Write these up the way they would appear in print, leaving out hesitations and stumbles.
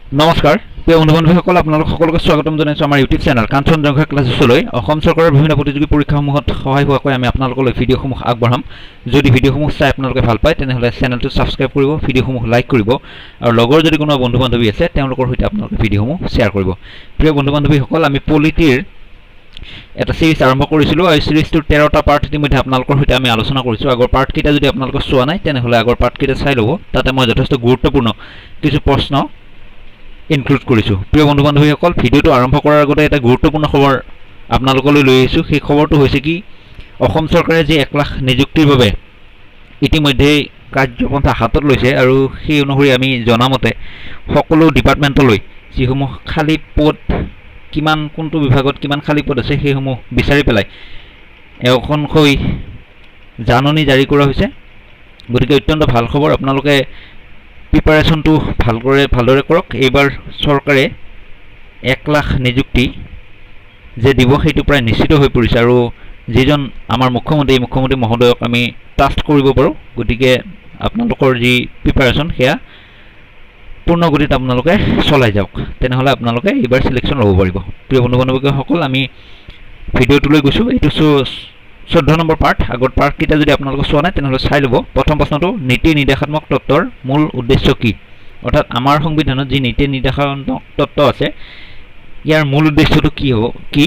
নমস্কাৰ প্ৰিয় বন্ধু বান্ধৱীসকল, আপোনালোক সকলোকে স্বাগতম জনাইছোঁ আমাৰ ইউটিউব চেনেল কাঞ্চনজংঘা ক্লাছেছলৈ। অসম চৰকাৰৰ বিভিন্ন প্ৰতিযোগী পৰীক্ষাসমূহত সহায় হোৱাকৈ আমি আপোনালোকলৈ ভিডিঅ'সমূহ আগবঢ়াম। যদি ভিডিঅ'সমূহ চাই আপোনালোকে ভাল পায়, তেনেহ'লে চেনেলটো ছাবস্ক্ৰাইব কৰিব, ভিডিঅ'সমূহ লাইক কৰিব আৰু লগৰ যদি কোনোবা বন্ধু বান্ধৱী আছে, তেওঁলোকৰ সৈতে আপোনালোকে ভিডিঅ'সমূহ শ্বেয়াৰ কৰিব। প্ৰিয় বন্ধু বান্ধৱীসকল, আমি পলিটিৰ এটা চিৰিজ আৰম্ভ কৰিছিলোঁ আৰু এই চিৰিজটোৰ 13টা পাৰ্ট ইতিমধ্যে আপোনালোকৰ সৈতে আমি আলোচনা কৰিছোঁ। আগৰ পাৰ্টকেইটা যদি আপোনালোকে চোৱা নাই, তেনেহ'লে আগৰ পাৰ্টকেইটা চাই ল'ব। তাতে মই যথেষ্ট গুৰুত্বপূৰ্ণ কিছু প্ৰশ্ন ইনক্লুড কৰিছোঁ। প্ৰিয় বন্ধু বান্ধৱীসকল, ভিডিঅ'টো আৰম্ভ কৰাৰ আগতে এটা গুৰুত্বপূৰ্ণ খবৰ আপোনালোকলৈ লৈ আহিছোঁ। সেই খবৰটো হৈছে কি, অসম চৰকাৰে যি 1 লাখ নিযুক্তিৰ বাবে ইতিমধ্যেই কাৰ্যপন্থা হাতত লৈছে আৰু সেই অনুসৰি আমি জনামতে সকলো ডিপাৰ্টমেণ্টলৈ যিসমূহ খালী পদ, কিমান কোনটো বিভাগত কিমান খালী পদ আছে, সেইসমূহ বিচাৰি পেলাই এখনকৈ জাননী জাৰি কৰা হৈছে। গতিকে অত্যন্ত ভাল খবৰ। আপোনালোকে প্ৰিপাৰেশ্যনটো ভালদৰে কৰক। এইবাৰ চৰকাৰে 1 লাখ নিযুক্তি যে দিব, সেইটো প্ৰায় নিশ্চিত হৈ পৰিছে আৰু যিজন আমাৰ মুখ্যমন্ত্ৰী, এই মুখ্যমন্ত্ৰী মহোদয়ক আমি ট্ৰাষ্ট কৰিব পাৰোঁ। গতিকে আপোনালোকৰ যি প্ৰিপাৰেশ্যন, সেয়া পূৰ্ণ গতিত আপোনালোকে চলাই যাওক। তেনেহ'লে আপোনালোকে এইবাৰ চিলেকশ্যন ল'ব পাৰিব। প্ৰিয় বন্ধু বান্ধৱীসকল, আমি ভিডিঅ'টোলৈ গৈছোঁ। এইটো 14 নম্বৰ পাৰ্ট। আগৰ পাৰ্টকেইটা যদি আপোনালোকে চোৱা নাই, তেনেহ'লে চাই ল'ব। প্ৰথম প্ৰশ্নটো, নীতি নিৰ্দেশাত্মক তত্ত্বৰ মূল উদ্দেশ্য কি? অৰ্থাৎ আমাৰ সংবিধানত যি নীতি নিৰ্দেশাত্মক তত্ত্ব আছে, ইয়াৰ মূল উদ্দেশ্যটো কি হ'ব কি?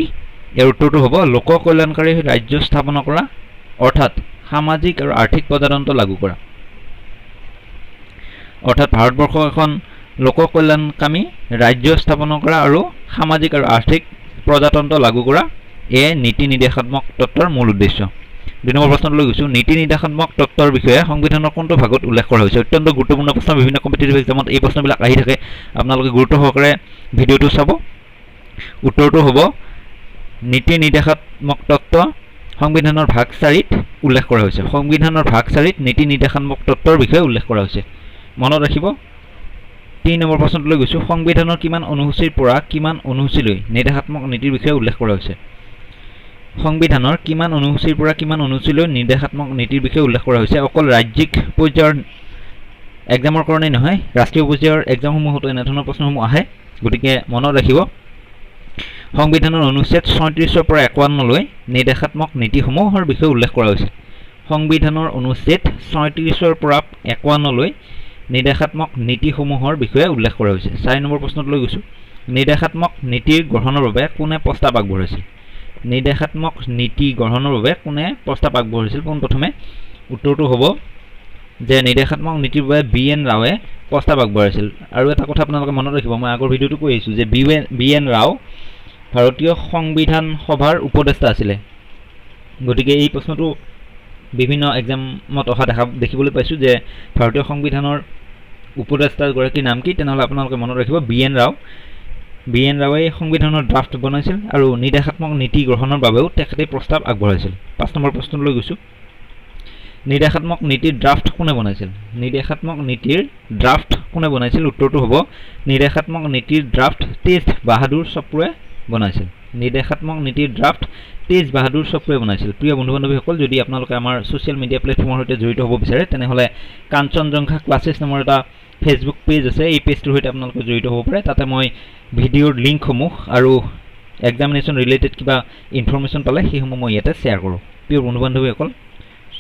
ইয়াৰ উত্তৰটো হ'ব লোক কল্যাণকাৰী ৰাজ্য স্থাপনা কৰা, অৰ্থাৎ সামাজিক আৰু আৰ্থিক প্ৰজাতন্ত্ৰ লাগু কৰা। অৰ্থাৎ ভাৰতবৰ্ষ এখন লোক কল্যাণকামী ৰাজ্য স্থাপনা কৰা আৰু সামাজিক আৰু আৰ্থিক প্ৰজাতন্ত্ৰ লাগু কৰা, এয়াই নীতি নিৰ্দেশাত্মক তত্ত্বৰ মূল উদ্দেশ্য। 2 নম্বৰ প্ৰশ্নটোলৈ গৈছোঁ। নীতি নিৰ্দেশাত্মক তত্ত্বৰ বিষয়ে সংবিধানৰ কোনটো ভাগত উল্লেখ কৰা হৈছে? অত্যন্ত গুৰুত্বপূৰ্ণ প্ৰশ্ন। বিভিন্ন কম্পিটিটিভ এক্সামত এই প্ৰশ্নবিলাক আহি থাকে। আপোনালোকে গুৰুত্ব সহকাৰে ভিডিঅ'টো চাব। উত্তৰটো হ'ব নীতি নিৰ্দেশাত্মক তত্ত্ব সংবিধানৰ ভাগ 4ত উল্লেখ কৰা হৈছে। সংবিধানৰ ভাগ 4ত নীতি নিৰ্দেশাত্মক তত্ত্বৰ বিষয়ে উল্লেখ কৰা হৈছে, মনত ৰাখিব। 3 নম্বৰ প্ৰশ্নটোলৈ গৈছোঁ। সংবিধানৰ কিমান অনুসূচীৰ পৰা কিমান অনুসূচীলৈ নিৰ্দেশাত্মক নীতিৰ বিষয়ে উল্লেখ কৰা হৈছে? সংবিধানৰ কিমান অনুসূচীৰ পৰা কিমান অনুসূচীলৈ নিৰ্দেশাত্মক নীতিৰ বিষয়ে উল্লেখ কৰা হৈছে? অকল ৰাজ্যিক পৰ্যায়ৰ এক্সামৰ কাৰণেই নহয়, ৰাষ্ট্ৰীয় পৰ্যায়ৰ এক্সামসমূহতো এনেধৰণৰ প্ৰশ্নসমূহ আহে। গতিকে মনত ৰাখিব, সংবিধানৰ অনুচ্ছেদ 36ৰ পৰা 51লৈ নিৰ্দেশাত্মক নীতিসমূহৰ বিষয়ে উল্লেখ কৰা হৈছে। সংবিধানৰ অনুচ্ছেদ 36ৰ পৰা 51লৈ নিৰ্দেশাত্মক নীতিসমূহৰ বিষয়ে উল্লেখ কৰা হৈছে। 4 নম্বৰ প্ৰশ্নটোলৈ গৈছোঁ। নিৰ্দেশাত্মক নীতিৰ গ্ৰহণৰ বাবে কোনে প্ৰস্তাৱ আগবঢ়াইছিল? নিৰ্দেশাত্মক নীতি গ্ৰহণৰ বাবে কোনে প্ৰস্তাৱ আগবঢ়াইছিল পোনপ্ৰথমে? উত্তৰটো হ'ব যে নিৰ্দেশাত্মক নীতিৰ বাবে বি এন ৰাওৱে প্ৰস্তাৱ আগবঢ়াইছিল। আৰু এটা কথা আপোনালোকে মনত ৰাখিব, মই আগৰ ভিডিঅ'টো কৈ আহিছোঁ যে বি এন ৰাও ভাৰতীয় সংবিধান সভাৰ উপদেষ্টা আছিলে। গতিকে এই প্ৰশ্নটো বিভিন্ন এক্সামত অহা দেখিবলৈ পাইছোঁ যে ভাৰতীয় সংবিধানৰ উপদেষ্টাগৰাকীৰ নাম কি? তেনেহ'লে আপোনালোকে মনত ৰাখিব B N Rau. B N ৰাওৱে সংবিধানৰ ড্ৰাফ্ট বনাইছিল আৰু নিৰ্দেশাত্মক নীতি গ্ৰহণৰ বাবেও তেখেতে প্ৰস্তাৱ আগবঢ়াইছিল। 5 নম্বৰ প্ৰশ্নলৈ গৈছোঁ। নিৰ্দেশাত্মক নীতিৰ ড্ৰাফ্ট কোনে বনাইছিল? নিৰ্দেশাত্মক নীতিৰ ড্ৰাফ্ট কোনে বনাইছিল? উত্তৰটো হ'ব নিৰ্দেশাত্মক নীতিৰ ড্ৰাফ্ট তেজ বাহাদুৰ চপ্ৰুৱে বনাইছিল। নিৰ্দেশাত্মক নীতিৰ ড্ৰাফ্ট তেজ বাহাদুৰ চপ্ৰুৱে বনাইছিল। প্ৰিয় বন্ধু বান্ধৱীসকল, যদি আপোনালোকে আমাৰ ছ'চিয়েল মিডিয়া প্লেটফৰ্মৰ সৈতে জড়িত হ'ব বিচাৰে, তেনেহ'লে কাঞ্চনজংঘা ক্লাছেছ নামৰ এটা ফেচবুক পেজ আছে। এই পেজটোৰ সৈতে আপোনালোকে জড়িত হ'ব পাৰে। তাতে মই ভিডিঅ'ৰ লিংকসমূহ আৰু এক্সামিনেশ্যন ৰিলেটেড কিবা ইনফৰ্মেশ্যন পালে সেইসমূহ মই ইয়াতে শ্বেয়াৰ কৰোঁ। প্ৰিয় বন্ধু বান্ধৱীসকল,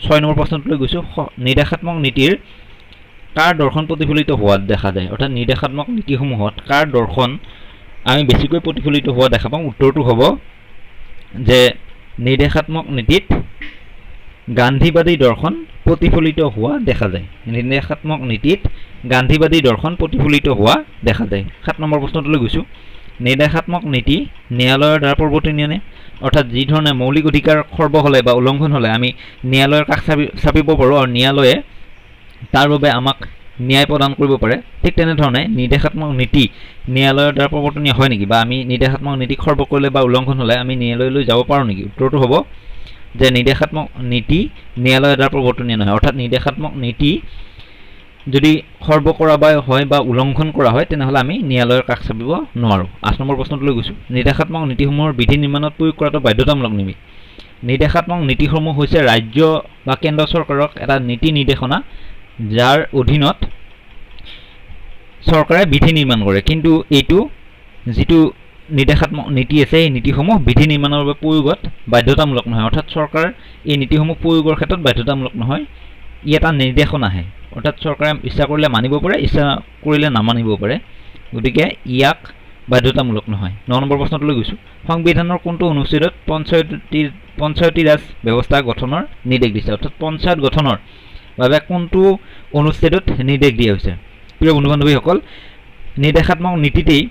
6 নম্বৰ প্ৰশ্নটোলৈ গৈছোঁ। নিৰ্দেশাত্মক নীতিৰ কাৰ দৰ্শন প্ৰতিফলিত হোৱা দেখা যায়? অৰ্থাৎ নিৰ্দেশাত্মক নীতিসমূহত কাৰ দৰ্শন আমি বেছিকৈ প্ৰতিফলিত হোৱা দেখা পাওঁ? উত্তৰটো হ'ব যে নিৰ্দেশাত্মক নীতিত গান্ধীবাদী দৰ্শন প্ৰতিফলিত হোৱা দেখা যায়। নিৰ্দেশাত্মক নীতিত গান্ধীবাদী দৰ্শন প্ৰতিফলিত হোৱা দেখা যায়। 7 নম্বৰ প্ৰশ্নটোলৈ গৈছোঁ। নিৰ্দেশাত্মক নীতি ন্যায়ালয়ৰ দ্বাৰা প্ৰৱৰ্তনীয় নে? অৰ্থাৎ যি ধৰণে মৌলিক অধিকাৰ খৰ্ব হ'লে বা উলংঘন হ'লে আমি ন্যায়ালয়ৰ কাষ চাপিব পাৰোঁ আৰু ন্যায়ালয়ে তাৰ বাবে আমাক ন্যায় প্ৰদান কৰিব পাৰে, ঠিক তেনেধৰণে নিৰ্দেশাত্মক নীতি ন্যায়ালয়ৰ দ্বাৰা প্ৰৱৰ্তনীয় হয় নেকি বা আমি নিৰ্দেশাত্মক নীতি খৰ্ব কৰিলে বা উলংঘন হ'লে আমি ন্যায়ালয়লৈ যাব পাৰোঁ নেকি? উত্তৰটো হ'ব যে নিৰ্দেশাত্মক নীতি ন্যায়ালয়ৰ দ্বাৰা প্ৰৱৰ্তনীয় নহয়। অৰ্থাৎ নিৰ্দেশাত্মক নীতি যদি খৰ্ব কৰা বা হয় বা উলংঘন কৰা হয়, তেনেহ'লে আমি ন্যায়ালয়ৰ কাষ চাপিব নোৱাৰোঁ। 8 নম্বৰ প্ৰশ্নটোলৈ গৈছোঁ। নিৰ্দেশাত্মক নীতিসমূহৰ বিধি নিৰ্মাণত প্ৰয়োগ কৰাটো বাধ্যতামূলক নেকি? নিৰ্দেশাত্মক নীতিসমূহ হৈছে ৰাজ্য বা কেন্দ্ৰ চৰকাৰক এটা নীতি নিৰ্দেশনা, যাৰ অধীনত চৰকাৰে বিধি নিৰ্মাণ কৰে, কিন্তু এইটো যিটো নিৰ্দেশাত্মক নীতি আছে, এই নীতিসমূহ বিধি নিৰ্মাণৰ বাবে প্ৰয়োগত বাধ্যতামূলক নহয়। অৰ্থাৎ চৰকাৰ এই নীতিসমূহ প্ৰয়োগৰ ক্ষেত্ৰত বাধ্যতামূলক নহয়, ই এটা নিৰ্দেশনাহে। অৰ্থাৎ চৰকাৰে ইচ্ছা কৰিলে মানিব পাৰে, ইচ্ছা কৰিলে নামানিব পাৰে, গতিকে ইয়াক বাধ্যতামূলক নহয়। 9 নম্বৰ প্ৰশ্নটোলৈ গৈছোঁ। সংবিধানৰ কোনটো অনুচ্ছেদত পঞ্চায়তী ৰাজ ব্যৱস্থা গঠনৰ নিৰ্দেশ দিছে? অৰ্থাৎ পঞ্চায়ত গঠনৰ বাবে কোনটো অনুচ্ছেদত নিৰ্দেশ দিয়া হৈছে? প্ৰিয় বন্ধু বান্ধৱীসকল, নিৰ্দেশাত্মক নীতিতেই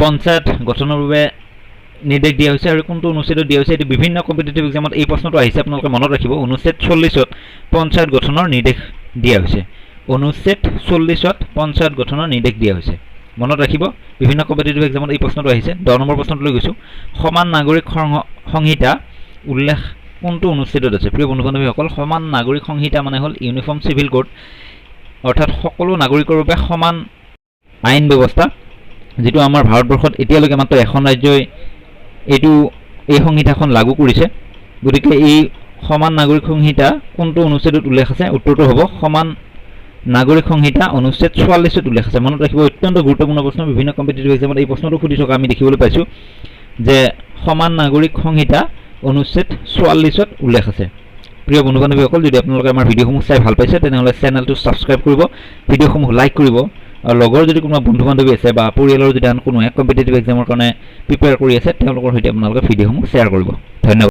পঞ্চায়ত গঠনৰ বাবে নিৰ্দেশ দিয়া হৈছে আৰু কোনটো অনুচ্ছেদত দিয়া হৈছে, এইটো বিভিন্ন কম্পিটিটিভ এক্সামত এই প্ৰশ্নটো আহিছে, আপোনালোকে মনত ৰাখিব। অনুচ্ছেদ 40ত পঞ্চায়ত গঠনৰ নিৰ্দেশ দিয়া হৈছে। অনুচ্ছেদ 40ত পঞ্চায়ত গঠনৰ নিৰ্দেশ দিয়া হৈছে, মনত ৰাখিব। বিভিন্ন কম্পিটিটিভ এক্সামত এই প্ৰশ্নটো আহিছে। 10 নম্বৰ প্ৰশ্নটোলৈ গৈছোঁ। সমান নাগৰিক সংহিতা উল্লেখ কোনটো অনুচ্ছেদত আছে? প্ৰিয় বন্ধু বান্ধৱীসকল, সমান নাগৰিক সংহিতা মানে হ'ল ইউনিফৰ্ম চিভিল কোড, অৰ্থাৎ সকলো নাগৰিকৰ বাবে সমান আইন ব্যৱস্থা, যিটো আমাৰ ভাৰতবৰ্ষত এতিয়ালৈকে মাত্ৰ এখন ৰাজ্যই এই সংহিতাখন লাগু কৰিছে। গতিকে এই সমান নাগৰিক সংহিতা কোনটো অনুচ্ছেদত উল্লেখ আছে? উত্তৰটো হ'ব সমান নাগৰিক সংহিতা অনুচ্ছেদ 44ত উল্লেখ আছে। মনত ৰাখিব, অত্যন্ত গুৰুত্বপূৰ্ণ প্ৰশ্ন। বিভিন্ন কম্পিটিটিভ এক্সামত এই প্ৰশ্নটো সুধি থকা আমি দেখিবলৈ পাইছোঁ যে সমান নাগৰিক সংহিতা অনুচ্ছেদ 44ত উল্লেখ আছে। প্ৰিয় বন্ধু বান্ধৱীসকল, যদি আপোনালোকে আমাৰ ভিডিঅ'সমূহ চাই ভাল পাইছে, তেনেহ'লে চেনেলটো ছাবস্ক্ৰাইব কৰিব, ভিডিঅ'সমূহ লাইক কৰিব আৰু লগৰ যদি কোনোবা বন্ধু বান্ধৱী আছে বা পৰিয়ালৰ যদি আন কোনোৱে কম্পিটিটিভ এক্সামৰ কাৰণে প্ৰিপেয়াৰ কৰি আছে, তেওঁলোকৰ সৈতে আপোনালোকে ভিডিঅ'সমূহ শ্বেয়াৰ কৰিব। ধন্যবাদ।